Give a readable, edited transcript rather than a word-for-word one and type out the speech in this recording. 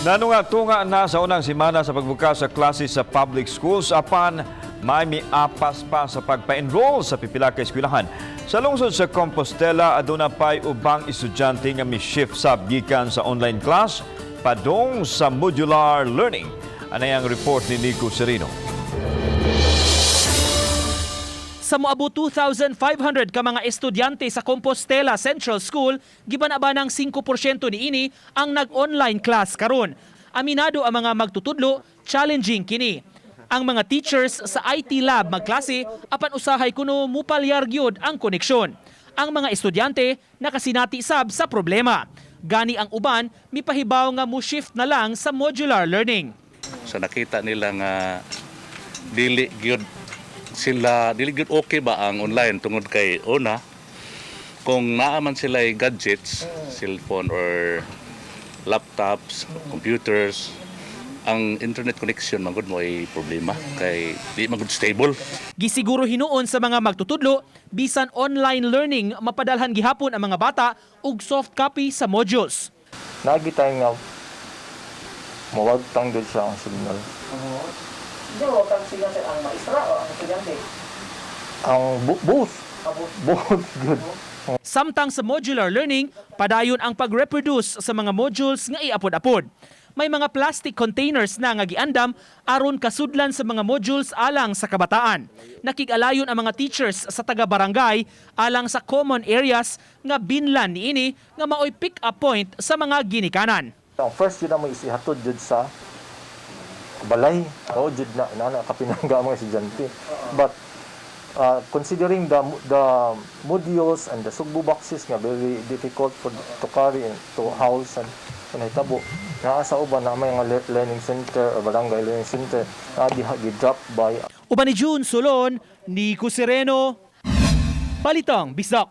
Nanunga-tunga na sa unang semana sa pagbukas sa klase sa public schools, apan may miapas pa sa pagpa-enroll sa pipila ka eskwelahan. Sa lungsod sa Compostela, aduna pay ubang estudyante nga mi-shift sab gikan sa online class padung sa modular learning. Anay ang report ni Nico Serino. Sa moabot 2,500 ka mga estudyante sa Compostela Central School, giban-abanang 5% niini ang nag-online class karon. Aminado ang mga magtutudlo, challenging kini. Ang mga teachers sa IT lab magklase, apan usahay kuno mupalyar gyud ang koneksyon. Ang mga estudyante nakasinati sab sa problema. Gani ang uban mipahibaw nga mo shift na lang sa modular learning. So nakita nila nga dili gyud sila, dili gyud okay ba ang online, tungod kay una, kung naa man sila gadgets, cellphone or laptops, computers, ang internet connection man gud mo ay problema kay di man gud stable. Gisiguro hinuon sa mga magtutudlo, bisan online learning, mapadalhan gihapon ang mga bata og soft copy sa modules. Nagi tayo nga mawagtang doon siya ang signal. Hindi, wag kang signal, sir, ang maestra o ang estudyante? Ang both. Both good. Samtang sa modular learning, padayon ang pag-reproduce sa mga modules nga iapod-apod. May mga plastic containers na nga giandam aron kasudlan sa mga modules alang sa kabataan. Nakig-alayon ang mga teachers sa taga-barangay alang sa common areas nga binlan niini nga maoy pick up point sa mga ginikanan. Ang first yun na mo is ihatod jud sa balay. Oo, jud na na kapinangga ang mga estudyante. But considering the modules and the sugbo boxes nga very difficult for to carry and to house and kung nahitabo naa sa uban na may mga learning center or barangay learning center na diha gi-drop by. Uban ni June Solon, Nico Sereno, Balitang Bisdak.